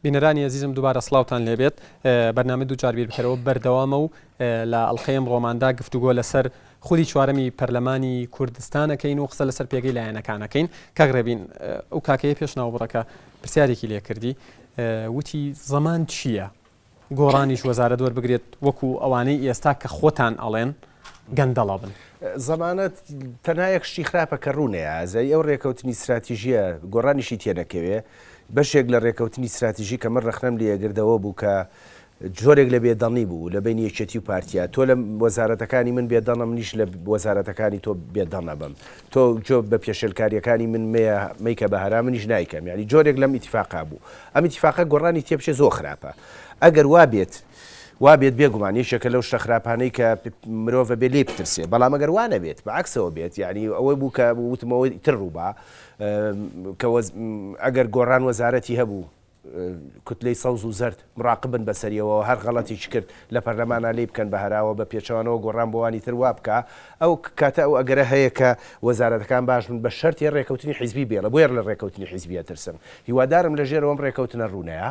بینەرانی ئەزیزم دووبارە سڵاوتان لێبێت بەرنامەی دووجار بیر بکەرەوە بەردەوامە و لە ئەڵقەی ئەمڕۆماندا گفتوگۆ لەسەر خولی چوارەمی پەرلەمانی کوردستانەکەین و قسە لەسەر پێگەی لایەنەکانەکەین کاک ڕێبین ئەو کاکەیە پێش ناوبڕەکە پرسیارێکی لێ کردی وتی زەمان چییە؟ گۆڕانیش وەزارەت وەربگرێت وەکو ئەوانەی ئێستا کە خۆتان ئەڵێن گەندەڵە بن. زەمانەت تەنها یەک شتی خراپە کە ڕوونەیە ئازای ئەو ڕێکەوتنی ستراتیژیە گۆڕانیشی تێنەکەوێ بەشێک لە ڕێکەوتنی ستراتیژی کە من ڕەخنەم لێگردەوە بوو کە جۆرێک لە بێدەنگی بوو لە بەینی یەکێتی و پارتیا تۆ لە وەزارەتەکانی من بێدەنگە منیش لە وەزارەتەکانی تۆ بێدەنگ ئەبم تۆ جۆ بە پێشێلکاریەکانی من مەیە مەیکە بە هەرا منیش نایکەم یعنی جۆرێک لەم ئیتیفاقا بوو ئەم ئیتیفاقە گۆڕانی تێبچێ زۆر خراپە ئەگەر وا بێت وا بێت بێگومان یەکێکە لەو شتە خراپانەی کە مرۆڤە بێ لێی بترسێ بەڵام ئەگەر وا نەبێت بە عەکسەوە بێت یعنی ئەوەی بوو کە وتمەوە تر ڕووبا کە ئەگەر گۆڕان وەزارەتی هەبوو کوتلەی سەوز و زەرد مڕاقبن بەسەریەوە هەر غەڵەتێکی کرد لە پەرلەمانا لێی بکەن بە هەراوە بە پێچەوانەوە گۆڕان بۆ وانی تر وا بکا ئەو کاتە ئەو ئەگەرە هەیە کە وەزارەتەکان باش بن بە شەرتێ ڕێکەوتنی حیزبی بێڵە بۆیە لە ڕێکەوتنی حیزبی ئەترسم هیوادارم لە ژێرەوە ئەم ڕێکەوتنە ڕوونەیا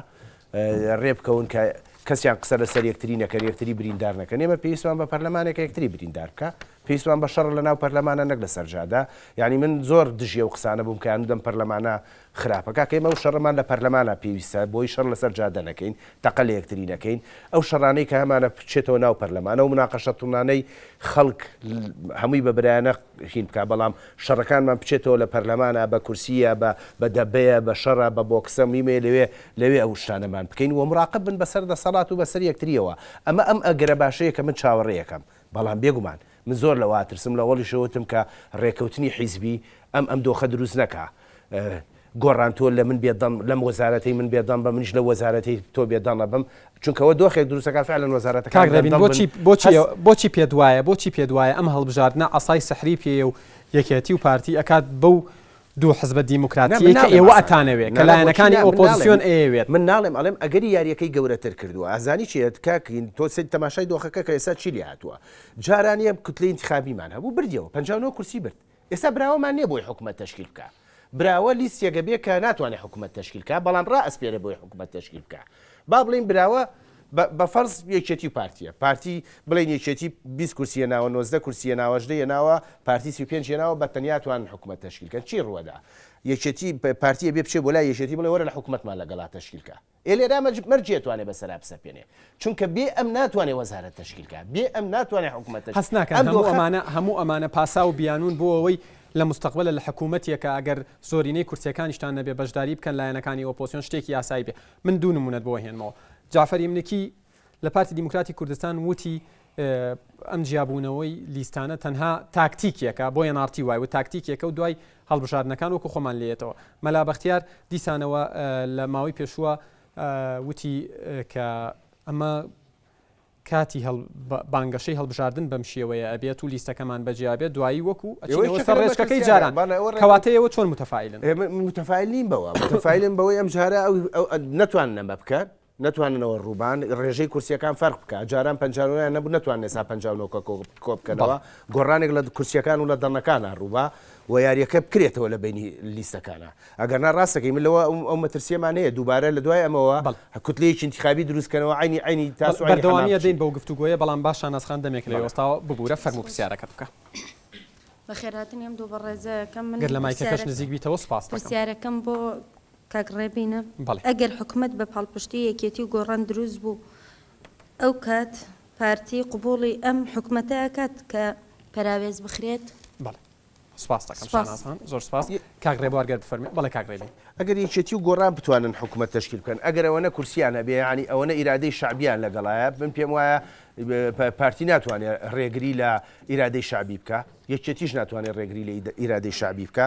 ڕێ بکەون کە کەسیان قسە لەسەر یەکتری نەکەن یەکتری بریندار نەکەن ئێمە پێویستمان بە پەرلەمانێکە یەکتری بریندار بکا پێویستمان بە شەڕە لەناو پەرلەمانە نەک لەسەر جادە یانی من زۆر دژی ئەو قسانە بووم کە یان دەم پەرلەمانە خراپە کاکە ئێمە ئەو شەڕەمان لە پەرلەمانا پێویستە بۆی شەڕ لەسەر جادە نەکەین تەقە لە یەکتری نەکەین ئەو شەڕانەی کە هەمانە بچێتەوە ناو پەرلەمان ئەو مناقەشە توندانەی خەڵک هەمووی بە برایانە هین بکا بەڵام شەڕەکانمان بچێتەوە لە پەرلەمانا بە کورسیە بە بە دەبەیە بە شەڕە بە بۆکسە میمەیە لەوێ لەوێ ئەو شتانەمان بکەین و مراقب بن بەسەر دەسەڵات و بەسەر یەکتریەوە ئەمە ئەم ئەگەرە باشەیە کە من چاوەڕێیەکەم بەڵام بێگومان من زۆر لەوە ئەترسم لە ئەوەڵیشەوە وتم کە ڕێکەوتنی حیزبی ئەم ئەم دۆخە دروست نەکا گۆڕان تۆ لە من بێدەم لەم وەزارەتەی من بێدەم بە منیش لە وەزارەتەی تۆ بێدەنە بم چونکە ئەوە دۆخێک دروستەکە فعلەن وەزارەتەکان کاک ڕێبین گەندەڵ بن بۆچی بۆچی هەست بۆچی پێت وایە بۆچی پێت وایە ئەم هەڵبژاردنە عەسای سحری پێیە و یەکێتی و پارتی ئەکات بەو دوو حزبە نا من دیموکراتیەی کە ناڵێم ئێوە عەسا ئەتانەوێ کە نا نا بۆچی لایەنەکانی نا من ناڵێم ئۆپۆزسیۆن ئەیەوێت. من ناڵێم ئەڵێم ئەگەری یاریەکەی گەورەتر کردووە ئەزانی چیە کاک تۆ سەیر تەماشای دۆخەکە کە ئێستا چی لێ هاتووە جاران یەم کوتلەی ئینتخابیمان هەبوو بردیەوە 59 کورسی برد ئێستا براوەمان نیە بۆی حکومەت تەشکیل بکا براوە لیستێکە بێ کە ناتوانێت حکومەت تەشکیل کا بەڵام ڕائەسپێرێ بۆی حکومەت تەشکیل بکا با بڵێین براوە بە فەرز یەکێتی و پارتیە پارتی بڵێن یەکێتی 20 کورسیە ناوە 19 کورسیە ناوە ژدە ناوە پارتی 35 ناوە بە تەنیا توان حکومەت تەشکیل کەن چی ڕووەدا یەکێتی پارتیە بێ بچێ بۆ لای یەکێتی بڵێ وەرە لە حکومەتمان لەگەڵا تەشکیل کە ئێ لێرا مەرج مەرجیە توانێ بەسەرا بسەپێنێ چونکە بێ ئەم ناتوانێ وەزارەت تەشکیل کا بێ ئەم ناتوانێ حکومەت تەشکیل هەست ناکەن ئەم هەموو دۆخە ئەمانە هەموو ئەمانە پاساو و بیانوون بۆ ئەوەی لە مستەقبەلە لە حکوومەتێکا ئەگەر زۆرینەی کورسیەکانیشتان نەبێ بەشداری بکەن لایەنەکانی ئۆپۆسیۆن شتێکی ئاسایی بێ من دوو نموونەت بۆ ئەهێنمەوە جەعفەر ئیمنکی لە پارتی دیموکراتی کوردستان وتی ئەم جیابوونەوەی لیستانە تەنها تاکتیکێکە بۆ NRT وای و تاکتیکێکە و دوای هەڵبژاردنەکان وەکو خۆمان لێیەتەوە. مەلا بەختیار دیسانەوە لە ماوەی پێشووە وتی کە ئەمە کاتی بانگەشەی هەڵبژاردن بەم شێوەیە ئەبێت و لیستەکەمان بەجیا بێت دوایی وەکو ئەچینەوە سەر ڕێچکەکەی جاران. کەواتە ئێوە چۆن متەفائیلن؟ من متەفائیل نیم بەوە، متەفائیلم بەوەی ئەمجارە ئەو نەتوانن ئەمە بکەن، نەتواننەوە ڕووبان ڕێژەی کورسیەکان فەرق بکا جاران 59 یان نەبوو نەتوانن ئێستا 59 کە کۆ بکەنەوە گۆڕانێک لە کورسیەکان و لە دەنگەکانا ڕووبا و یاریەکە بکرێتەوە لە بینی لیستەکانا ئەگەر نا ڕاستەکەی من لەوە ئەو مەترسیەمان هەیە دووبارە لە دوای ئەمەوە کوتلەیەکی ئینتخابی دروست کەنەوە عەینی عەینی تاس و عەینی حەمام بەردەوامیە بچین. دەین بەو گفتوگۆیە بەڵام با شاناز خان دەمێک لەوێ وەستاوە ببورە فەرموو پرسیارەکەت بکە. بەخێرهاتنی ئەم دوو بەڕێزە ئەکەم من گەر لە مایکەکەش نزیک بیتەوە سوپاست دەکەم. پرسیارەکەم بۆ کاک ڕێبینە بەڵێ. ئەگەر حکومەت بە پاڵپشتی یەکێتی و گۆڕان دروست بوو ئەو کات پارتی قبوڵی ئەم حکومەتە ئەکات کە پەراوێز بخرێت؟ بەڵێ سوپاست دەکەم سوپاس. شاناز خان زۆر سوپاس. کاک ڕێبوار گەر بفەرموێ. بەڵێ کاک ڕێبین. ئەگەر یەکێتی و گۆڕان بتوانن حکومەت تەشکیل بکەن ئەگەر ئەوەنە کورسیان هەبێ یانی ئەوەنە ئیرادەی شەعبیان لەگەڵایە من پێم وایە پارتی ناتوانێ ڕێگری لە ئیرادەی شەعبی بکا یەکێتیش ناتوانێت ڕێگری لە ئیرادەی شەعبی بکا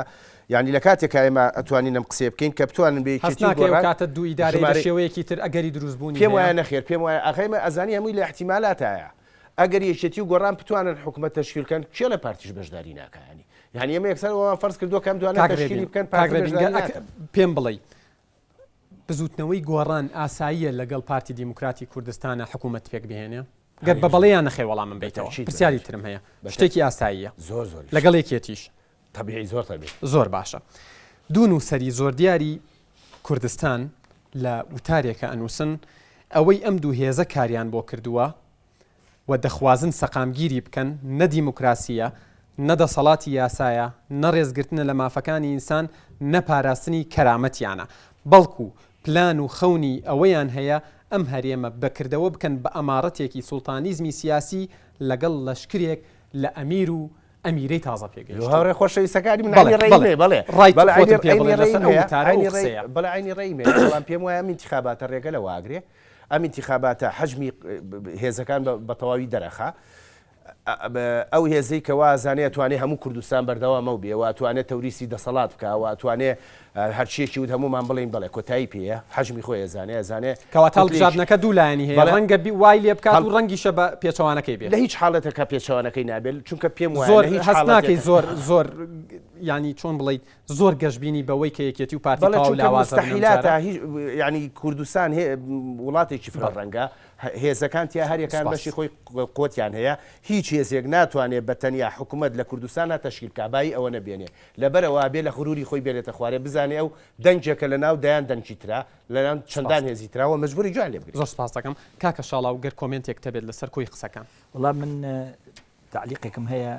یانی لە کاتێکا ئێمە ئەتوانین ئەم قسەیە بکەین کە بتوانن بە هەست یەکێتی و ناکەی ئەو گۆڕان کاتە دوو ئیدارەی بە ژمارەی شێوەیەکی تر ئەگەری دروستبوونی پێم هەیە؟ وایە نەخێر پێم وایە ئاخە ئێمە ئەزانی هەمووی لە ئیحتیمالاتایە ئەگەر یەکێتی و گۆڕان بتوانن حکومەت تەشکیل کەن کێ لە پارتیش بەشداری ناکا یانی یانی ئێمە یەکسەر ئەوەمان فەرز کردووە کە ئەم دوانە کاک تەشکیلی ڕێبین بکەن کاک پارتی ڕێبین بەشداری گەر ئەک ناکەن. پێم بڵێی بزووتنەوەی گۆڕان ئاساییە لەگەڵ پارتی دیموکراتی کوردستانا حکوومەت پێک بهێنێ؟ گەر بە بەڵێ یان نەخێر وەڵامم بەیتەوە. پرسیاری ترم هەیە. شتێکی ئاساییە. لەگەڵ یەکێتیش. طبیعی زۆر طبیعی. زۆر باشە. دوو نووسەری زۆر دیاری کوردستان. لە وتارێکە ئەنووسن ئەوەی ئەم دوو هێزە کاریان بۆ کردووە و دەخوازن سەقامگیری بکەن نە دیموکراسییە، نە دەسەڵاتی یاسایە، نە ڕێزگرتنە لە مافەکانی ئینسان، نە پاراستنی کەرامەتیانە. بەڵکو پلان و خەونی ئەوەیان هەیە ئەم هەرێمە بە کردەوە بکەن بە ئەماڕەتێکی سوڵتانیزمی سیاسی لەگەڵ لەشکرێک لە ئەمیر و ئەمیرەی تازە پێگەیشتوو. هاوڕێ خۆشەویستەکانی من عەینی ڕەئیم هەیە بەڵێ ڕای بەڵێ خۆتم عەینی پێ بڵێ عەینی لەسەر ڕەئیم ئەو هەیە وتارە و عەینی ڕەئیم قسەیە. بەڵێ عەینی ڕەئیم هەیە بەڵام پێم وایە ئەم ئینتیخاباتە ڕێگە لەوە ئەگرێ ئەم ئینتیخاباتە حەجمی هێزەکان بە تەواوی دەرەخا ئەو هێزەی کە وا ئەزانێ ئەتوانێ هەموو کوردستان بەردەوامەو بێ و ئەتوانێ تەوریسی دەسەڵات بکا و ئەتوانێ هەرچیەکی وت هەموومان بڵێین بەڵێ کۆتایی پێیە حەجمی خۆی ئەزانێ ئەزانێ کەواتە کوتلەیەکی هەڵبژاردنەکە دوو لایەنی هەیە بەڵێ ڕەنگە بی وای لێ بکات هەڵ و ڕەنگیشە بە پێچەوانەکەی بێ. لە هیچ حاڵەتێکا پێچەوانەکەی نابێ چونکە پێم وایە زۆر لە هیچ هەست ناکەی حاڵەتێکا زۆر زۆر یانی چۆن بڵێیت زۆر گەشبینی بەوەی کە یەکێتی و پارتی بەڵێ تەواو چونکە لاوازە بن ئەم موستەحیلاتە جارە؟ هیچ یانی کوردستان هێ وڵاتێکی فرە بەڵێ. ڕەنگە هێزەکان تیا هەریەکان سپاس. بەشی خۆی قوتیان هەیە، هیچ هێزێک ناتوانێ بە تەنیا حکومەت لە کوردستانا تەشکیل بکا بایی ئەوە نەبێنێ، لەبەرئەوە ئەبێ لە غروری خۆی بێنێتە خوارێ بزانێ ئەو دەنگێکە لە ناو دەیان دەنگی ترا، لە ناو چەندان سپاست. هێزی ترا و مەجبورە گوێیان لێ بگرێ. زۆر سپاست دەکەم کاکە شاڵاو گەر کۆمێنتێکت هەبێت لەسەر کۆی قسەکان. وەڵا من تەعلیقێکم هەیە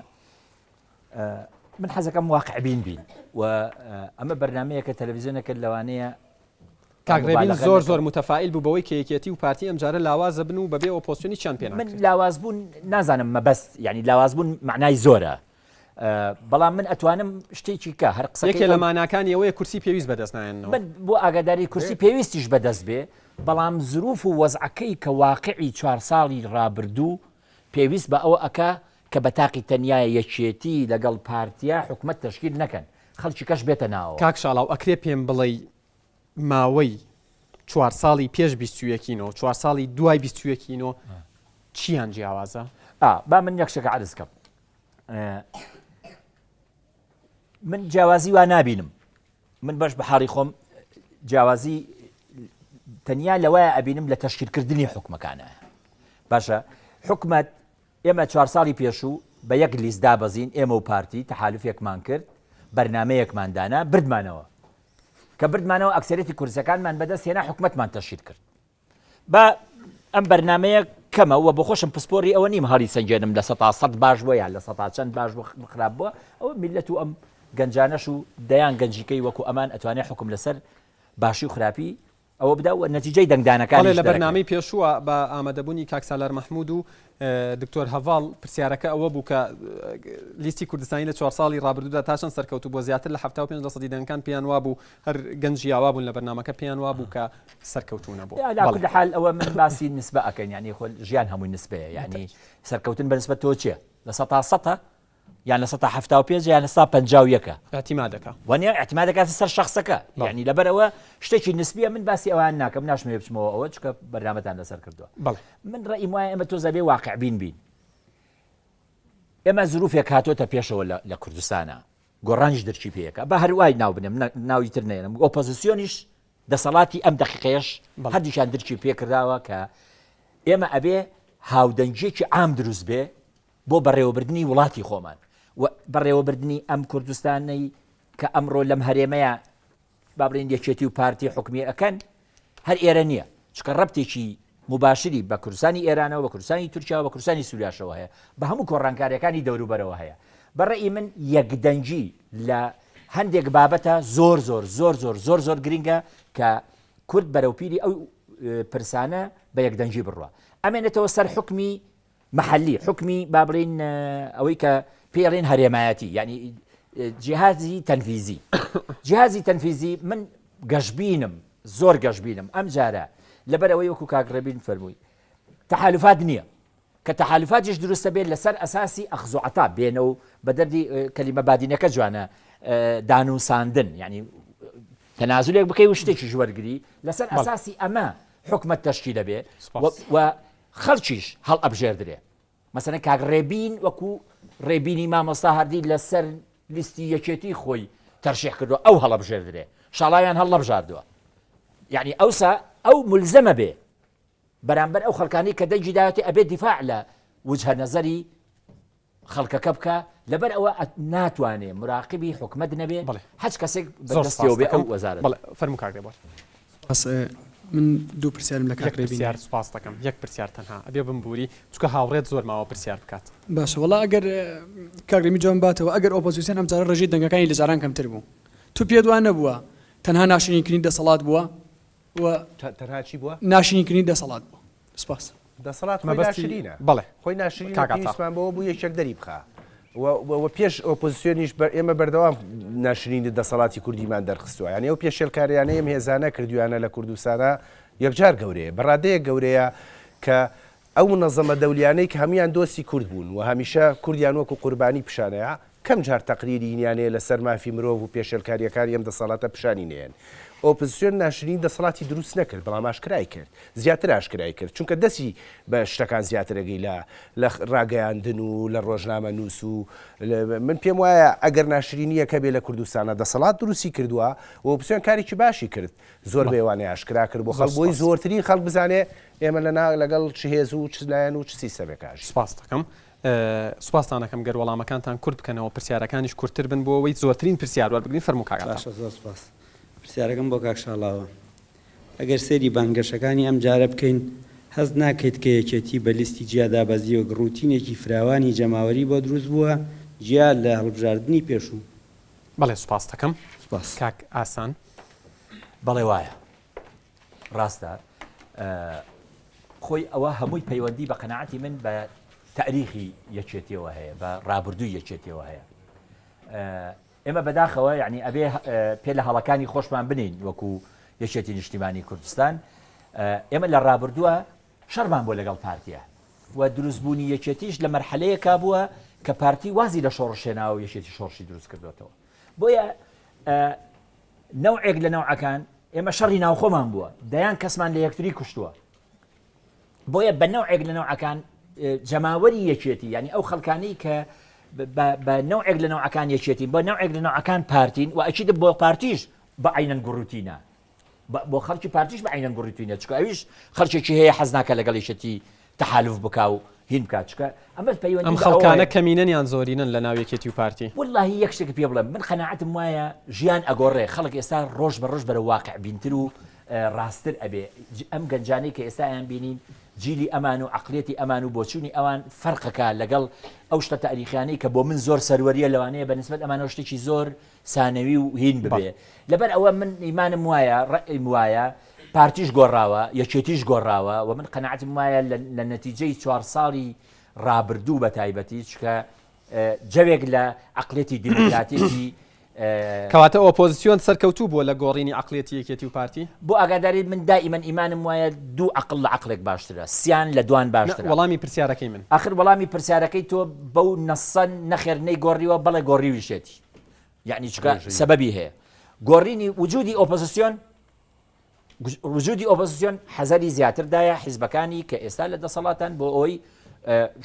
من حەزەکەم واقعبین بین و ئەمە بەرنمەیەکە تەلەڤزیۆنەکە لەوانەیە کاک ڕێبین زۆر زۆر متەفائیل بوو بەوەی کە یەکێتی و پارتی ئەمجارە لاوازە بن و بەبێ ئۆپۆزسیۆنی چیان پێ من لاواز بوون نازانم مەبەست یعنی لاواز بوون معنای زۆرە بەڵام من ئەتوانم شتێکی کە هەر قسەکە یەکێ لە ماناکانی ئەوەیە کورسی پێویست بەدەست نایەنەوە من بۆ ئاگاداری کورسی پێویستیش بەدەست بێ بەڵام زروف و وەزعەکەی کە واقعی چوار ساڵی ڕابردوو پێویست بە ئەوە ئەکا کە بە تاقی تەنیا یەکێتی لەگەڵ پارتیا حکومەت تەشکیل نەکەن خەڵکی کەش بێتە ناوەوە. کاک شاڵاو ئەکرێ پێم بڵێی ماوەی چوار ساڵی پێش 21 ی نۆ چوار ساڵی دوای 21 ی نۆ چیان جیاوازە؟ ئا با من یەک شتێک عەرز کەم من جیاوازی وا نابینم من بەش بە حاڵی خۆم جیاوازی تەنیا لەوەیە ئەبینم لە تەشکیلکردنی حکومەکانە باشە حکومت ئێمە چوار ساڵی پێشوو بە یەک لیست دابەزین ئێمە و پارتی تەحالفێکمان کرد بەرنمەیەکمان دانا بردمانەوە کە بردمانەوە ئەکسەرێتی کورسەکانمان بەدەست هێنا حکومەتمان تەشکیل کرد با ئەم بەرنامەیە کەمە و بۆخۆشم پسپۆری ئەوە نیم هەڵی سەنگێنم لە سەتا سەد باش بووە یان لە سەتا چەند باش بوو خراپ بووە ئەوە میللەت و ئەم گەنجانەش و دەیان گەنجیکەی وەکو ئەمان ئەتوانێت حکوم لەسەر باشی و خراپی ئەوە بدا و نەتیجەی دەنگدانەکانیش بەڵێ لە دەرەکەوێت. بەرنامەی پێشووە بە ئامادەبوونی کاک سالار مەحموود و دکتۆر هەڤاڵ پرسیارەکە ئەوە بوو کە لیستی کوردستانی لە چوار ساڵی ڕابردوودا تا چەند سەرکەوتوو بووە زیاتر لە 75 لە سەدی دەنگەکان پێیان وابوو هەر گەنجی ئاوا بوون لە بەرنامەکە پێیان وابوو کە سەرکەوتوو نەبوو. علی کل حال ئەوە من باسی نسبە ئەکەین یعنی خۆ ژیان هەمووی نسبەیە یعنی سەرکەوتن بە نسبەت تۆ چیە لە سەتا سەتە یان لە سەتا حەفتا و پێنج یان لە سەتا پەنجا و یەکە اعتمادەکە وانە اعتماد دەکاتە سەر شخصەکە یعنی لەبەرەوە شتێکی نسبیە من باسی ئەوان ناکەم ناشمەوێ بچمەوە ئەوە چکە بەرنامەتان لەسەر کردووە بەڵێ من ڕەئیم وایە ئێمە تۆزە بێ واقع بین بین ئێمە زروفێک هاتۆتە پێشەوە لە کوردستانە گۆڕانیش درکی پێیەکە بە هەروای ناو بنێم ناوی تر نێنم ئۆپۆزیسیۆنیش دەسەڵاتی ئەم دەقیقەیەش هەردووکیان درکی پێکرداوە کە ئێمە ئەبێ هاودەنگیەکی عام دروست بێ بۆ بەڕێوەبردنی وڵاتی خۆمان و بەڕێوەبردنی ئەم کوردستانەی کە ئەمڕۆ لەم هەرێمەیە با بڵێین یەکێتی و پارتی حکومی ئەکەن هەر ئێرە نییە چکە ڕەبتێکی موباشری بە کوردستانی ئێرانەوە بە کوردستانی تورکیاوە بە کوردستانی سوریاشەوە هەیە بە هەموو کۆڕانکاریەکانی دەوروبەرەوە هەیە بە ڕەئی من یەکدەنگی لە هەندێک بابەتە زۆر زۆر زۆر زۆر زۆر زۆر گرنگە کە کورد بەرەوپیری ئەو پرسانە بە یەکدەنگی بڕوا ئەمێنێتەوە سەر حکمی محلی حکمی با بڵین ئەوەی کە پێڵێن هەرێمایەتی یعنی جیهازی تەنفیزی جیهازی تەنفیزی من گەشببینم زۆر گەشببینم ئەم جارە لەبەر ئەوەی وەکو کاک ڕێبین فەرمووی تەحالفات نییە کە تەحالفاتیش دروستە بێت لەسەر ئەساسی ئەخز و عەتا بێنە و بە دەردی کەلیمە بادینەکە جوانە دانوساندن یعنی تەنازولێک بکەی و شتێکیش وەرگری لەسەر ئەساسی ئەمە حکومەت تەشکیلە بێ و خەڵکیش هەڵئەبژێردرێ مەسەلەن کاک ڕێبین وەکو ڕێبینی مامۆستا هەردی لەسەر لیستی یەکێتی خۆی تەرشیح کردووە ئەو هەڵەبژێردرێ شاڵاویان هەڵنەبژاردووە یعنی ئەوسا ئەو ملزەمە بێ بەرامبەر ئەو خەڵکانی کە دەنگی داوەتی ئەبێ دیفاع لە وجهە نەزەری خەڵکەکە بکە لەبەر ئەوە ناتوانێ مراقبی حکومت نەبێ هەچ کەسێک زۆر بەدەستیەوە بێ ئەو وەزارەت فەرموو کاک ڕێبوار. سپاس من دوو پرسیارم لە کاک یەک رێبین پرسیار هەیە. سوپاست دەکەم یەک پرسیار تەنها ئەبێ بمبوری چونکە هاوڕێت زۆر ماوە پرسیار بکات. باشە وەڵا ئەگەر کاک رێبین جوابم باتەوە ئەگەر ئۆپۆزیسیۆن ئەمجارە رێژەی دەنگەکانی لە جاران کەمتر بوو تو پێت وا نەبووە تەنها ناشرینکردنی دەسەڵات بووە و تەنها چی بووە؟ ناشرینکردنی دەسەڵات بووە. سپاس. دەسەڵات خۆی مەبەستی ناشرینە. بەڵێ خۆی ناشرینە کاک عەتا. پێویستمان بەوە بوو یەکێک دەری بخا و و پێش ئۆپۆزسیۆنیش بە ئێمە بەردەوام ناشرینی دەسەڵاتی کوردیمان دەرخستووە یانی ئەو پێشێلکاریانەی ئەم هێزانە کردویانە لە کوردستانا یەکجار گەورەیە بە ڕادەیەک گەورەیە کە ئەو منەزەمە دەولیانەی کە هەموویان دۆستی کورد بوون و هەمیشە کوردیان وەکو قوربانی پیشانەیا، کەم جار تەقریری هینیان هەیە لەسەر مافی مرۆڤ و پێشێلکارییەکانی ئەم دەسەڵاتە پیشانی نەیەن. ئۆپزسیۆن ناشرینی دەسەڵاتی دروست نەکرد، بەڵام ئاشکرای کرد. زیاتر ئاشکرای کرد. چونکە دەستی بە شتەکان زیاتر ئەگەی لە لە ڕاگەیاندن و لە ڕۆژنامەنووس و من پێم وایە ئەگەر ناشرینییەک هەبێ لە کوردستانا دەسەڵات دروستی کردووە و ئۆپزسیۆن کارێکی باشی کرد. زۆر بە ئێوانەی ئاشکرا کرد بۆ زۆر خەڵک بۆی سوپاس. زۆرترین خەڵک بزانێ ئێمە لە نا لەگەڵ چ هێز و چ لایەن و چ سیستەمێکا ئەژین. سوپاست دەکەم. سوپاستان ئەکەم گەر وەڵامەکانتان کورت بکەنەوە پرسیارەکانیش کورتتر بن بۆ ئەوەی زۆرترین پرسیار وەربگرین فەرموو کاک عەتا. باشە زۆر سوپاس. پرسیارەکەم بۆ کاک شاڵاوە. ئەگەر سەیری بانگەشەکانی ئەم جارە بکەین هەست ناکەیت کە یەکێتی بە لیستی جیا دابەزیوە گڕوتینێکی فراوانی جەماوەری بۆ دروست بووە جیا لە هەڵبژاردنی پێشوو؟ بەڵێ سوپاست دەکەم سوپاس. کاک ئاسان. بەڵێ وایە ڕاستە خۆی ئەوە هەمووی پەیوەندی بە قەناعەتی من بە تاریخی یەکێتیەوە هەیە بە ڕابردووی یەکێتیەوە هەیە ئێمە بەداخەوە یعنی ئەبێ پێ لە هەڵەکانی خۆشمان بنین وەکو یەکێتی نیشتیمانی کوردستان ئێمە لە ڕابردووە شەڕمان بۆ لەگەڵ پارتیە و دروستبوونی یەکێتیش لە مەرحەلەیەکا بووە کە پارتی وازی لە شۆڕش هێناوە و یەکێتی شۆڕشی دروست کردوێتەوە بۆیە نەوعێک لە نەوعەکان ئێمە شەڕی ناوخۆمان بووە دەیان کەسمان لە یەکتری کوشتووە بۆیە بە نەوعێک لە نەوعەکان جەماوەری یەکێتی ینی ئەو خەڵکانی کە بە نەوعێک لە نەوعەکان یەکێتی بە نەوعێک لە نەوعەکان پارتین و ئەچیت بۆ پارتیش بە عینەن گوڕوتینە بۆ خەڵکی پارتیش بە عەینەن گوڕیتوینە چونکە ئەویش خەڵکێکی هەیە حەز ناکا لەگەڵ یەکێتی تەحالوف بکا و هین بکا چونکە ئەمە پەیوەندی ئەم بە ئەوەیە. خەڵکانە کەمینەن یان زۆرینەن لە ناو یەکێتی و پارتی؟ وەڵاهی یەک شتێکت پێ بڵێم من قەناعەتم وایە ژیان ئەگۆڕێ خەڵک ئێستا ڕۆژ بە ڕۆژ بەرەو واقع بینتر و ڕاستتر ئەبێ ئەم گەنجانەی کە ئێستا ئەیان بینین جیلی ئەمان و عەقڵیەتی ئەمان و بۆچوونی ئەوان فەرقەکا لەگەڵ ئەو شتە تاریخیانەی کە بۆ من زۆر سەروەریە لەوانەیە بە نسبەت ئەمانەوە شتێکی زۆر سانەوی و هین ببێ لەبەر ئەوە من ئیمانم وایە ڕەئیم وایە پارتیش گۆڕاوە یەکێتیش گۆڕاوە و من قەناعەتم وایە لە نەتیجەی چوار ساڵی ڕابردوو بە تایبەتی چکە جەوێک لە عقلێتی دیموکراتێکی کەواتە ئۆپۆزیسیۆن سەرکەوتوو بووە لە گۆڕینی عقلێتی یەکێتی و پارتی؟ بۆ ئاگاداری من دائیمەن ئیمانم وایە دوو عقل لە عقلێک باشترە سیان لە دوان باشترە وەڵامی پرسیارەکەی من ئاخر وەڵامی پرسیارەکەی تۆ بەو نەسە نەخێر نەیگۆڕیوە بەڵێ گۆڕیویشێتی یعنی چکە سەبەبی هەیە گۆڕینی وجودی ئۆپۆزیسیۆن وجودی ئۆپۆزیسیۆن حەزەری زیاتردایە حیزبەکانی کە ئێستا لە دەسەڵاتان بۆ ئەوی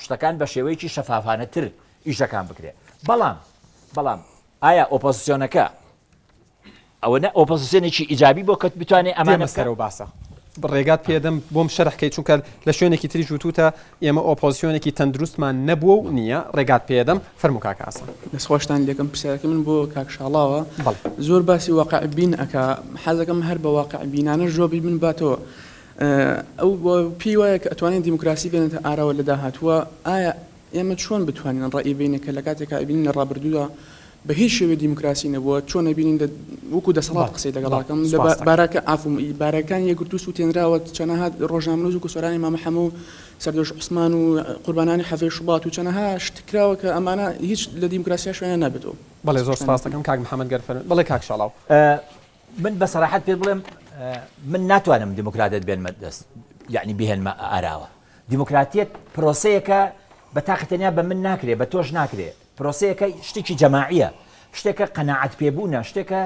شتەکان بە شێوەیەکی شەفافانەتر ئیشەکان بکرێت بەڵام بەڵام ئایا ئۆپۆزیسیۆنەکە ئەوەنە ئۆپۆزسیۆنێکی ئیجابی بۆ کە بتوانێ ئەمانە دێمە سەر ئەو باسە. ڕێگات پێدەم بۆم شەرح کەی چونکە لە شوێنێکی تریش وتوتە ئێمە ئۆپۆزسیۆنێکی تەندروستمان نەبووە و نییە ڕێگات پێدەم فەرموو کاکە ئاسان. دەست خۆشتان لێکەم پرسیارەکەی من بۆ کاک شاڵاوە بەڵێ. زۆر باسی واقع بین ئەکا حەزەکەم هەر بە واقع بینانەش جوابی من باتەوە ئەو پێی وایە کە ئەتوانێت دیموکراسی بێنێتە ئاراوە لە داهاتووە ئایا ئێمە چۆن بتوانین ڕەئی بینە کە لە کاتێکا ئەبینین لە ڕابردوودا بە هیچ شێوەیەک دیموکراسی نەبووە، چۆن ئەبینین لە وەکو دەسەڵات قسەی لەگەڵا ئەکەم لە باراکە عەفوم ی بارەکانی یەکگرتوو سووتێنراوە چەنەها ڕۆژنامەنووس وەکو سۆرانی مامە حەمە و سەردەشت عوسمان و قوربانانی حەڤەی شوبات و چەنەها شت کراوە کە ئەمانە هیچ لە دیموکراسیا شوێنیان نابێتەوە. بەڵێ زۆر سوپاست دەکەم کاک محەمەد گەر فەرموون بەڵێ کاک شاڵاو. من بە سەراحەت پێت بڵێم من ناتوانم دیموکراتیەت بێنمە دەست یعنی بهێنمە ئاراوە دیموکراتیەت پرۆسەیەکە بە تاقی تەنیا بە من ناکرێ بە تۆش ناکرێ پرۆسەیەکە شتێکی جەماعیە شتێکە قەناعەت پێبوونە شتێکە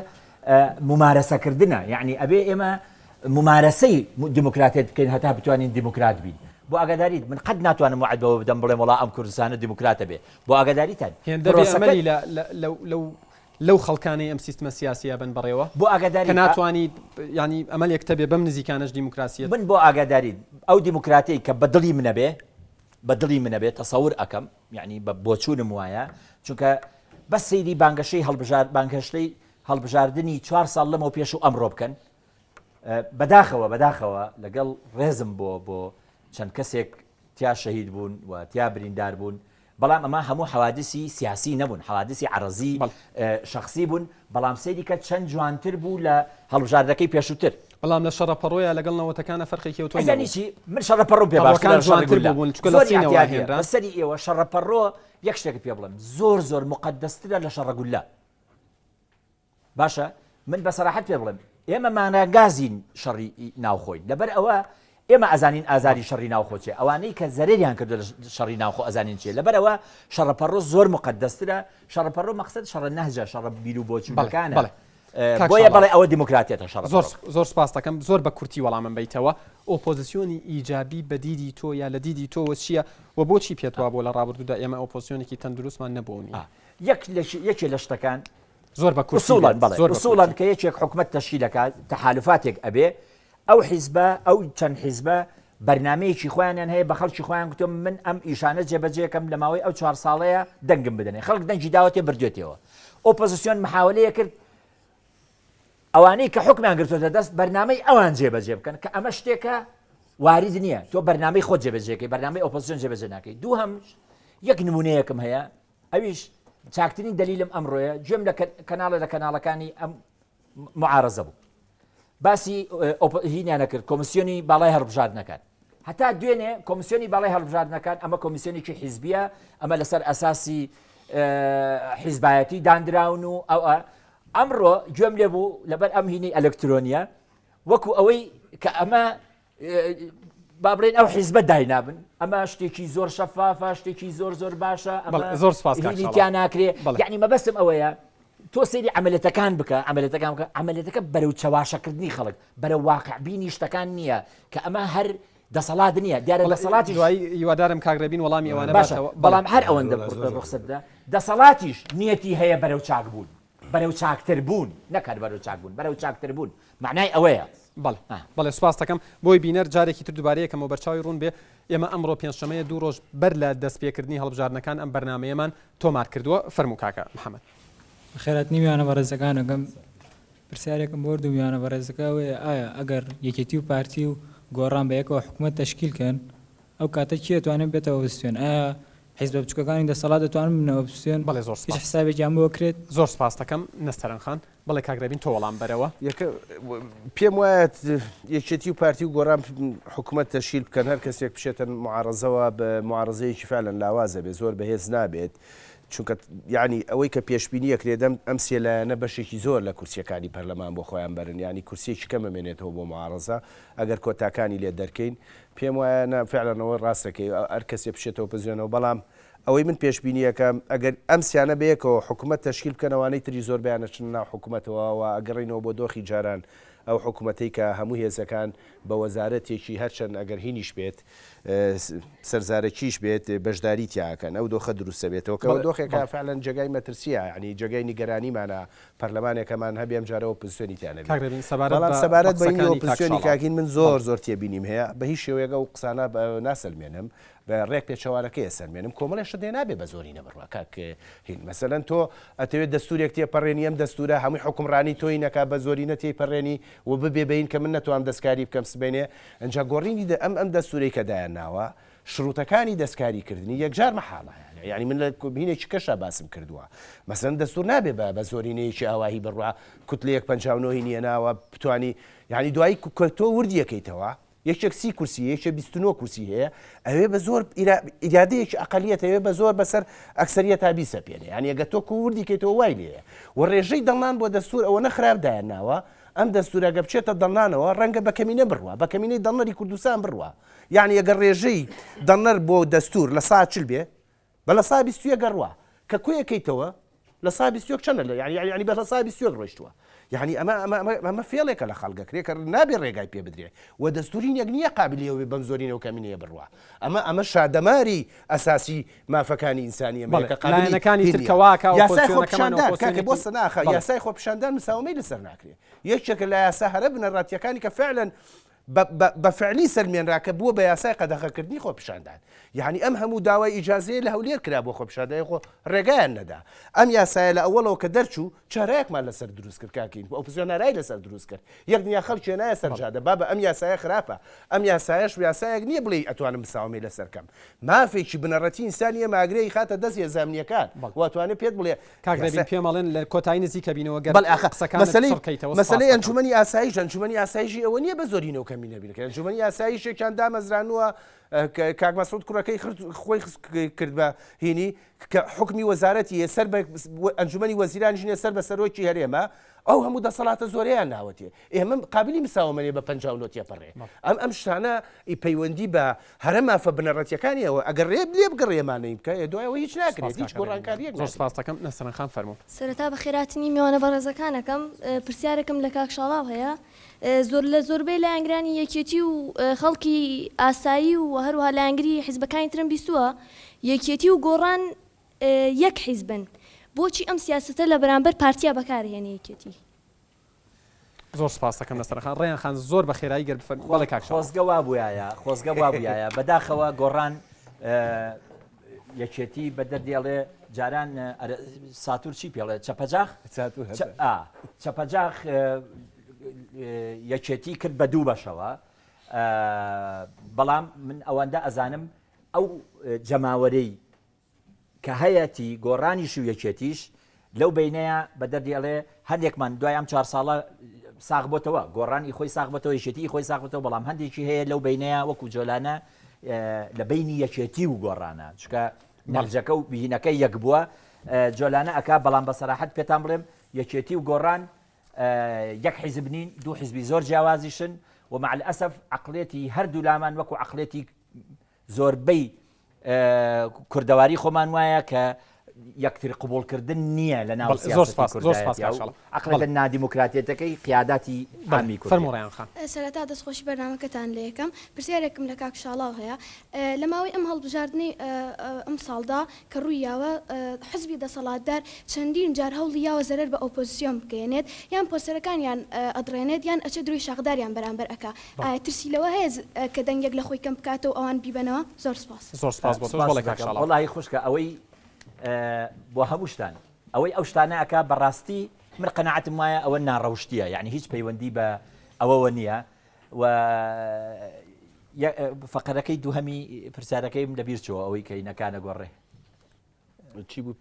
ممارەسەکردنە یعنی ئەبێ ئێمە ممارەسەی دیموکراتێت بکەین هەتا بتوانین دیموکرات بین بۆ ئاگاداریت من قەت ناتوانم وعد بەوە بدەم بڵێم وڵا ئەم کوردستانە دیموکراتە بێ بۆ ئاگاداریتان هێندە بێ ئەمەلی لە لەو خەڵکانەی ئەم سیستمە سیاسیە بەن بەڕێوە بۆ ئاگاداریت کە ناتوانیت یانی ئەمەلێکت هەبێ بەم نزیکانەش دیموکراسیەت. من بۆ ئاگاداریت ئەو دیموکراتەی کە بە دڵی منە بێ بە دڵی منە بێ تەسەور ئەکەم یانی بە بۆچوونم وایە چونکە بەس سەیری بانگەشەی هەڵبژار بانگهشتەی هەڵبژاردنی چوار ساڵ لەمەو پێش و ئەمڕۆ بکەن. بەداخەوە بەداخەوە لەگەڵ ڕێزم بۆ بۆ چەند کەسێک تیا شەهید بوون و تیا بریندار بوون، بەڵام ئەمە هەموو حەوادسی سیاسی نەبوون، حەوادسی عەڕزی شەخسی بوون، بەڵام سەیری کە چەند جوانتر بوو لە هەڵبژاردەکەی پێشووتر. بەڵام لە شەڕە پەڕۆیە لەگەڵ نەوەتەکانە فەرقێکی ئەوتۆی نەبوو. ئەزانی چی؟ من شەڕە پەڕۆم پێ باشترە پەڕۆکان لە شەڕی جوانتر گوللە. بووبوون چونکە لە زۆر سینەوە ئیعتیادیە هێنران. بە سەری ئێوە شەڕە پەڕۆ یەک شتێکت پێ بڵێم زۆر زۆر موقەدەسترە لە شەڕە گوللە. باشە من بە سەراحەت پێ بڵێم ئێمە ماناگازین شەڕی ناوخۆین لەبەر ئەوە ئێمە ئەزانین ئازاری شەڕی ناوخۆ چێ ئەوانەی کە زەرریان کردو لە شەڕی ناوخۆ ئەزانین چێ لەبەرەوە شەڕەپەڕۆ زۆر مقدەسترە شەڕەپەڕۆ مەقسەد شەڕە نەهجە شەڕە بیر و بۆچوونەکانە بۆیە بەڵێ ئەوە دیموکراتیەتە شەڕ زۆر زۆر سپاس دەکەم زۆر بە کورتی وەڵامم بیتەوە ئۆپۆزیسیۆنی ئیجابی بە دیدی تۆ یا لە دیدی تۆوە چییە و بۆچی پێت وابووە لە ڕابردوودا ئێمە ئۆپۆزیسیۆنێکی تەندروستمان نەبوو نییە یەک یەکێ لە شتەکان زۆر بە کورتی ئوسوڵەن بێت، بەڵێ زۆر بە ئوسوڵەن کورتی. کە یەکێک حکومەت تەشکیل ئەکات تەحالوفاتێک ئەبێ ئەو حیزبە ئەو چەند حیزبە بەرنامەیەکی خۆیانیان هەیە بە خەڵکی خۆیان گوتووە من ئەم ئیشانە جێبەجێکەم لە ماوەی ئەو چوار ساڵەیە دەنگم بدەنێ خەڵک دەنگی داوەتێ بردوێتەوە ئۆپۆزیسیۆن محاولەیە کرد ئەوانەی کە حکومیان گرتوتە دەست بەرنامەی ئەوان جێبەجێ بکەن کە ئەمە شتێکە وارد نییە تۆ بەرنامەی خۆت جێبەجێکەی بەرنامەی ئۆپۆزیسیۆن جێبەجێ ناکەی دووهەم یەک نمونەیەکم هەیە ئەویش چاکترین دەلیلم ئەمڕۆیە گوێم لە کەناڵە لە کەناڵەکانی ئەم معارەزە بوو باسی هینیانە کرد کۆمسیۆنی باڵای هەڵبژاردنەکان هەتا دوێنێ کۆمسیۆنی باڵای هەڵبژاردنەکان ئەمە کۆمیسیۆنێکی حیزبیە ئەمە لەسەر ئەساسی حیزبایەتی دانراون و ئەو ئەمڕۆ گوێم لێ بوو لەبەر ئەم هینی ئەلکترۆنیە وەکو ئەوەی کە ئەمە با بڵێن ئەو حیزبە داینابن ئەمە شتێکی زۆر شەفافە شتێکی زۆر زۆر باشە ئەمە زۆر سپاس هینی تیا ناکرێ یعنی مەبەستم ئەوەیە تۆ سەیری عملەتەکان بکە عملەتەکان بکە عملەتەکە بەرەو چەواشەکردنی خەڵک بەرەو واقع بینی شتەکان نییە کە ئەمە هەر دەسەڵات نییە دیارە دەسەڵاتی دوایی هیوادارم کاک ڕێبین وەڵامی ئەوانە باشە بەڵام هەر ئەوەندە ڕوخسەتدا دەسەڵاتیش نیەتی هەیە بەرەو چاک بوون بەرەو چاکتر بوون نەک هەر بەرەو چاک بوون بەرەو چاکتر بوون مەعنای ئەوەیە. بەڵێ بەڵێ سوپاست دەکەم بۆی بینەر جارێکی تر دوبارەیە کەمەوە بەرچاوی ڕوون بێ ئێمە ئەمڕۆ پێنجشەمەیە دوو ڕۆژ بەر لە دەستپێکردنی هەڵبژاردنەکان ئەم بەرنامەیەمان تۆمار کردووە فەرموو کاکە محەمەد. بەخێرهاتنی میوانە بەڕێزەکان ئەکەم پرسیارێکم بۆ هەردوو میوانە بەڕێزەکە ئەوەیە ئایا ئەگەر یەکێتی و پارتی و گۆڕان بەیەکەوە حکومەت تەشکیل کەن ئەو کاتە کێ ئەتوانێت بێتە ئۆپۆزسیۆن؟ ئایا حیزبە بچوکەکانی دەسەڵات دەتوانن ببنە ئۆپۆزسیۆن؟ بەڵێ زۆر هیچ سپاس. حسابێکیان بۆ ئەکرێت؟ زۆر سپاست دەکەم نەستەرەن خان. بەڵێ کاک ڕێبین تۆ وەڵام بەرەوە. یەکە پێم وایە یەکێتی و پارتی و گۆڕان حکومەت تەشکیل بکەن هەر کەسێک بچێتە معارەزەوە بە معارەزەیەکی فعلەن لاوازە بێ زۆر بەهێز نابێت چونکە یانی ئەوەی کە پێشبینی ئەکرێت ئەم ئەم سێ لایەنە بەشێکی زۆر لە کورسیەکانی پەرلەمان بۆ خۆیان بەرن یانی کورسیەکی کەم ئەمێنێتەوە بۆ معارەزە ئەگەر کۆتاکانی لێ دەرکەین پێم وایە نا فعلەن ئەوە ڕاست دەکەی هەر کەسێ بچێتە ئۆپۆزیۆنەوە بەڵام ئەوەی من پێشبینی ئەکەم ئەگەر ئەم سیانە بەیەکەوە حکومەت تەشکیل بکەن ئەوانەی تری زۆربەیان ئەچنە ناو حکومەتەوە و ئەگەڕێینەوە بۆ دۆخی جاران ئەو حکومەتەی کە هەموو هێزەکان بە وەزارەتێکی هەرچەند ئەگەر هینیش بێت سەرزارەکیش بێت بەشداری تیا ئەکەن ئەو دۆخە دروست ئەبێتەوە کە ئەوە دۆخێکە فعلەن جێگای مەترسیە یانی جێگای نیگەرانیمانە پەرلەمانێکەمان هەبێ ئەم جارە ئۆپۆزسیۆنی تیا نەبێت. کاک رێبین سەبارەت بەڵام بە سەبارەت بە هینی قسەکانی کاک ئۆپۆزسیۆنی شاڵاو. کاک هین من زۆر بەڵێ. زۆر تێبینیم هەیە بە هیچ شێوەیەک ئەو قسانە ناسەلمێنم بە ڕێک پێچەوانەکەی ئەسەلمێنم کۆمەڵێ شت هەیە نابێ بە زۆرینە بڕوا کاک هین مەسەلەن تۆ ئەتەوێت دەستورێک تێپەڕێنی ئەم دەستورە هەمووی حوکمڕانی تۆی نەکا بە زۆرینە تێیپەڕێنی و ببێ بە هین کە من نەتوانم دەستکاری بکەم سبەینێ ئنجا گۆڕینی ئەم ئەم دەستورەی کە دایان ناوە شروتەکانی دەستکاری کردنی یەکجار مەحاڵە یانی من لە هینێکی کەشا باسم کردووە مەسەن دەستور نابێ بە بە زۆرینەیەکی ئاواهی بڕوا کوتلەیەک 59 هی نییە ناوە بتانی یعنی دوایی تۆ وردیەکەیتەوە یەکێک سی کورسی یەکێ 29 کورسی هەیە ئەوێ بە زۆر ئیرادەیەکی ئەقلیەت ئەوێ بە زۆر بەسەر ئەکسەریەتا بیسەپێنێ یعنی ئەگە تۆ کو وردیکەیتەوە وای لێیە و ڕێژەی دەنگدان بۆ دەستور ئەوە نەخراپ دایان ناوە ئەم دەستورە گە بچێتە دەنگدانەوە ڕەنگە بە کەمینە بڕوا بە کەمینەی دەنگدەری کوردستان بڕوا یەعنی ئەگەر ڕێژەی دەنگدەر بۆ دەستور لە سا 40 بێ بە لە سا 21 ئەڕوا کە کۆیەکەیتەوە لە سا 21 چەندە لە یعنی یعنی بە لە سا 21 ڕۆیشتووە یعنی ئەمە ئەمە ئەمە ئەمە فێڵێکە لە خەڵک ئەکرێ کە نابێ ڕێگای پێ بدرێ و دەستورینێک نییە قابلی ئەوە بێ بەم زۆرینە و کەمینەیە بڕوا ئەمە ئەمە شادەماری ئەساسی مافەکانی ئینسانی ئەمەیە بەڵێ کە قابلی لایەنەکانی هی تر نییە کە واکە یاسای ئۆپۆزسیۆنەکەمان خۆپیشاندان کاکە بۆ ئۆپۆزسیۆنێکی سەناخە بەڵێ یاسای خۆپیشاندان مساومەی لەسەر ناکرێ یەکێکە لە یاسا هەرە بنەڕەتییەکانی کە فعلا. بە بە بە فعلی سەلمێنرا کە بووە بە یاسای قەدەغەکردنی خۆپیشاندان. یەعنی ئەم هەموو داوای ئیجازەیە لە هەولێر کرا بۆ خۆپیشاندان خۆ ڕێگایان نەدا. ئەم یاسایە لە ئەوەڵەوە کە دەرچوو چارایەکمان لەسەر دروست کرد کاک ئین ئۆپزیۆنارای لەسەر دروست کرد. یەک دنیا خەڵک هێنایە سەر جادە بابە ئەم یاسایە خراپە. ئەم یاسایەش یاسایەک نییە بڵێی ئەتوانم مساوەمەی لەسەر کەم. مافێکی بنەڕەتی ئینسانی ئێمە ئەگرێ ئەیخاتە دەست هێزە ئەمنییەکان و ئەتوانێ پێت بڵێ کاک ڕێبین پێم ئەڵێن لە کۆتایی نزیکە بینەوە گەر بەڵێ ئاخە قسەکانت مەسەلەی چڕ کەیتەوە سپاست مەسەلەی دەکەم. ئەنجومەنی ئاسایش ئەنجومەنی ئاسایشی ئەوە نییە بە زۆرینە و کەمینە بیرکەن ئەنجومەنی ئاسایشێکیان دامەزرانووە کە کاک مەسعود کوڕەکەی خرد خۆی خست کرد بە هینی کە حوکمی وەزارەتی هەیە سەر بە ئەنجومەنی وەزیرانیش نییە سەر بە سەرۆکی هەرێمە ئەو هەموو دەسەڵاتە زۆرەیان ناوەتێ ئێمە قابلی مساوەمەنێ بە 59 تێپەڕێ ئەم ئەم شتانە ئی پەیوەندی بە هەرە مافە بنەڕەتیەکانیەوە ئەگەر ڕێ لێ بگەڕێ ئەمانەی بکە ئێ دوای ئەوە هیچ سپاس ناکرێت هیچ کاکە ڕێبین گیان گۆڕانکاریەک زۆر ناکرێت. سپاست دەکەم نەسرین خان فەرموو. سەرەتا بەخێرهاتنی میوانە بەڕێزەکان ئەکەم پرسیارێکم لە کاک شاڵاو هەیە زۆر لە زۆربەی لایەنگرانی یەکێتی و خەڵکی ئاسایی و هەروەها لایەنگری حیزبەکانی ترم بیستووە یەکێتی و گۆڕان یەک حیزبن بۆچی ئەم سیاسەتە لە بەرامبەر پارتیا بەکارهێنێ یەکێتی؟ زۆر سپاست دەکەم نەسرە خان. ڕەیان خان زۆر بە خێرایی گەر بفەرمووی. بەڵێ کاک شاڵاو. خۆزگە وابوویایە خۆزگە وابوویایە بەداخەوە گۆڕان یەکێتی بە دەردی ئەڵێ جاران ساتور چی پێڵێ چەپەجاخ چەپەجاخ یەکێتی کرد بە دوو بەشەوە بەڵام من ئەوەندە ئەزانم ئەو جەماوەرەی کە هەیەتی گۆڕانیش و یەکێتیش لەو بەینەیا بە دەردی ئەڵێ هەندێکمان دوای ئەم چوار ساڵە ساغ بۆتەوە گۆڕان ئی خۆی ساغ بۆتەوە یەکێتی ئی خۆی ساغ بۆتەوە بەڵام هەندێکی هەیە لەو بەینەیا وەکو جۆلانە لە بەینی یەکێتی و گۆڕانە چونکە نەرجەکە و بینەکە یەک بووە جۆلانە ئەکا بەڵام بە سەراحەت پێتان بڵێم یەکێتی و گۆڕان یەک حیزب نین دوو حیزبی زۆر جیاوازیشن و مع الاسف عقلێتی هەردوو لامان وەکو عقلێتی زۆربەی کوردەواری خۆمان وایە کە یەکتر قبوڵکردن نییە لە ناو سیاسەتی کوردایەتیا و عەقڵیەتە نادیموکراتیەتەکەی قیاداتی عامی کوردی. فەرموو ڕەیان خان. سەرەتا دەستخۆشی بەرنامەکەتان لێ ئەکەم، پرسیارێکم لە کاک شاڵاو هەیە، لە ماوەی ئەم هەڵبژاردنەی ئەمساڵدا کە ڕووی یاوە حزبی دەسەڵاتدار چەندین جار هەوڵی یاوە زەرەر بە ئۆپۆزسیۆن بگەیەنێت یان پۆستەرەکانیان ئەدڕێنێت یان ئەچێت درۆی شاخداریان بەرامبەر ئەکا ئایا ترسی لەوە هەیە کە دەنگێک لە خۆی کەم بکاتەوە و ئەوان بیبەنەوە؟ زۆر سپاس. زۆر سپاس بۆ تۆش. بەڵێ کاک شاڵاو. وەڵاهی خوشکە ئەوەی بۆ هەموو شتان ئەوەی ئەو شتانە ئەکا بەڕاستی من قەناعەتم وایە ئەوە ناڕەوشتیە یعنی هیچ پەیوەندی بە ئەوەوە نییە و فەقەرەکەی دووهەمی پرسیارەکەیم لەبیر چۆ ئەوەی کە ئینەکانە گۆڕێ. چی بوو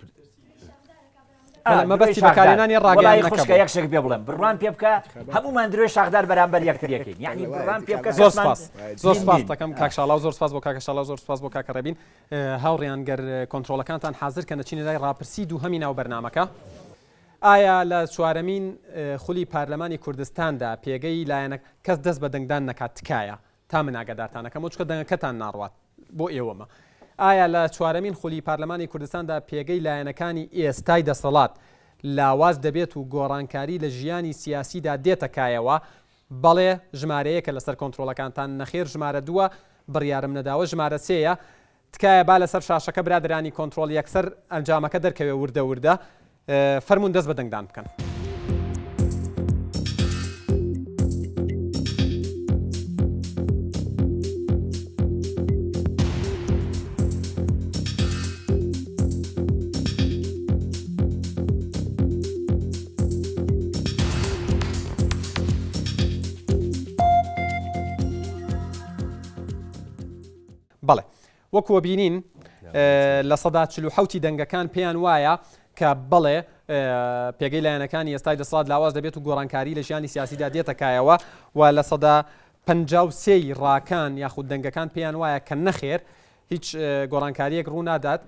مەبەستی بەکارهێنانی ڕاگەیاندنەکە خوشکە یەک شتێک پێ بڵێم بڕوان پێ بکە هەموومان درۆی شاخدار بەرامبەر یەکتر یەکەین یعنی بڕوان پێ بکە زۆر سپاس زۆر سپاس دەکەم کاک شاڵاو زۆر سپاس بۆ کاکە شاڵاو زۆر سپاس بۆ کاکە ڕێبین هاوڕیان گەر کۆنترۆڵەکانتان حاضر کە نەچینە لای ڕاپرسی دووهەمی ناو بەرنامەکە ئایا لە چوارەمین خولی پارلەمانی کوردستاندا پێگەی لایەنە کەس دەست بە دەنگدان نەکات تکایە تا من ئاگادارتان ئەکەمەوە چونکە دەنگەکەتان ناڕوات بۆ ئێوەمە. ئایا لە چوارەمین خولی پارلەمانی کوردستاندا پێگەی لایەنەکانی ئێستای دەسەڵات لاواز دەبێت و گۆڕانکاری لە ژیانی سیاسیدا دێتە کایەوە؟ بەڵێ ژمارە یەکە لەسەر کۆنترۆڵەکانتان، نەخێر ژمارە دووە، بڕیارم نەداوە ژمارە سێیە. تکایە با لەسەر شاشەکە برادەرانی کۆنترۆڵ یەکسەر ئەنجامەکە دەرکەوێ وردە وردە. فەرموون دەست بە دەنگدان بکەن. بەڵێ وەکو ئەبینین 47% ی دەنگەکان پێیان وایە کە بەڵێ پێگەی لایەنەکانی ئێستای دەسەڵات لاواز دەبێت و گۆڕانکاری لە ژیانی سیاسیدا دێتە کایەوە و 53% ی ڕاکان یاخود دەنگەکان پێیان وایە کە نەخێر هیچ گۆڕانکاریەک ڕوونادات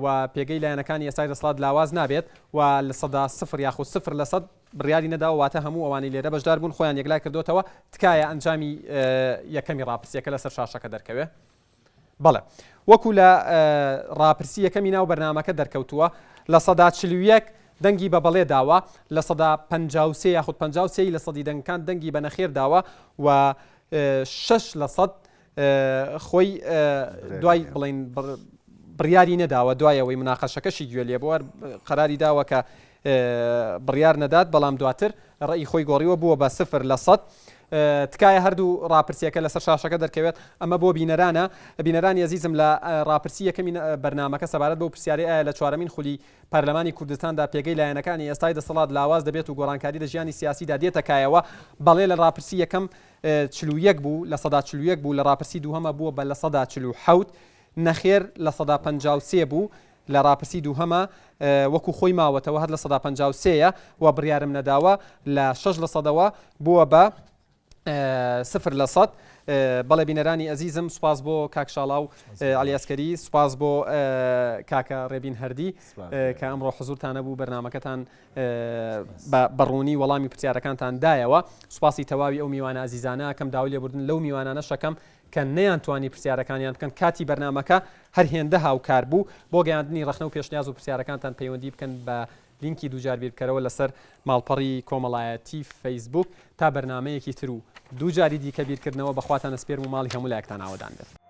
و پێگەی لایەنەکانی ئێستای دەسەڵات لاواز نابێت و 0% یاخود 0% بڕیاری نەداوە واتە هەموو ئەوانەی لێرە بەشدار بوون خۆیان یەکلا کردۆتەوە تکایە ئەنجامی یەکەمی ڕاپرسیەکە لەسەر شاشەکە دەرکەوێ بەڵێ وەکو لە ڕاپرسی یەکەمی ناو بەرنامەکە دەرکەوتووە 41% دەنگی بە بەڵێ داوە 53% یاخود 53 لە سەدی دەنگەکان دەنگی بە نەخێر داوە و 6 لە سەد خۆی دوای بڵین بڕیاری نەداوە دوای ئەوەی مناقەشەکەشی گوێ لێ بووە قەراری داوە کە بڕیار نەدات بەڵام دواتر ڕێی خۆی گۆڕیوە بووە بە سفر لە سەد. تکایە هەردوو ڕاپرسیەکە لەسەر شاشەکە دەرکەوێت ئەمە بۆ بینەرانە بینەرانی ئەزیزم لە ڕاپرسی یەکەمی بەرنامەکە سەبارەت بەو پرسیارەی ئایا لە چوارەمین خولی پەرلەمانی کوردستاندا پێگەی لایەنەکانی ئێستای دەسەڵات لاواز دەبێت و گۆڕانکاری لە ژیانی سیاسیدا دێتە کایەوە بەڵێ لە ڕاپرسی یەکەم 41 بوو 41% بوو لە ڕاپرسی دووهەمە بووە بە 47% نەخێر 53% بوو لە ڕاپرسی دووهەمە وەکو خۆی ماوەتەوە هەر 53% یە و بڕیارم نەداوە لە 6 لە سەدەوە بووە بە 0%. بەڵێ بینەرانی ئەزیزم سوپاس بۆ کاک شاڵاو عەلی ئەسکەری سوپاس بۆ کاکە ڕێبین هەردی کە ئەمڕۆ حزورتانە بوو بەرنمەکەتان بەڕوونی وەڵامی پرسیارەکانتان دایەوە سوپاسی تەواوی ئەو میوانە ئازیزانە کەم داوای لێبوردن لەو میوانانە شەکەم کە نەیانتوانی پرسیارەکانیان بکەن کاتی بەرنمەکە هەر هێندە هاوکار بوو بۆ گەیاندنی ڕەخنە و پێشنیاز و پرسیارەکانتان پەیوەندی بکەن بە لینکی دووجار بیربکەرەوە لەسەر ماڵپەڕی کۆمەڵایەتی فەیسبووک تا بەرنامەیەکی تر و دووجاری دیکە بیرکردنەوە بەخواتان ئەسپێرم و ماڵی هەموو لایەکتان ئاوەدان بێت.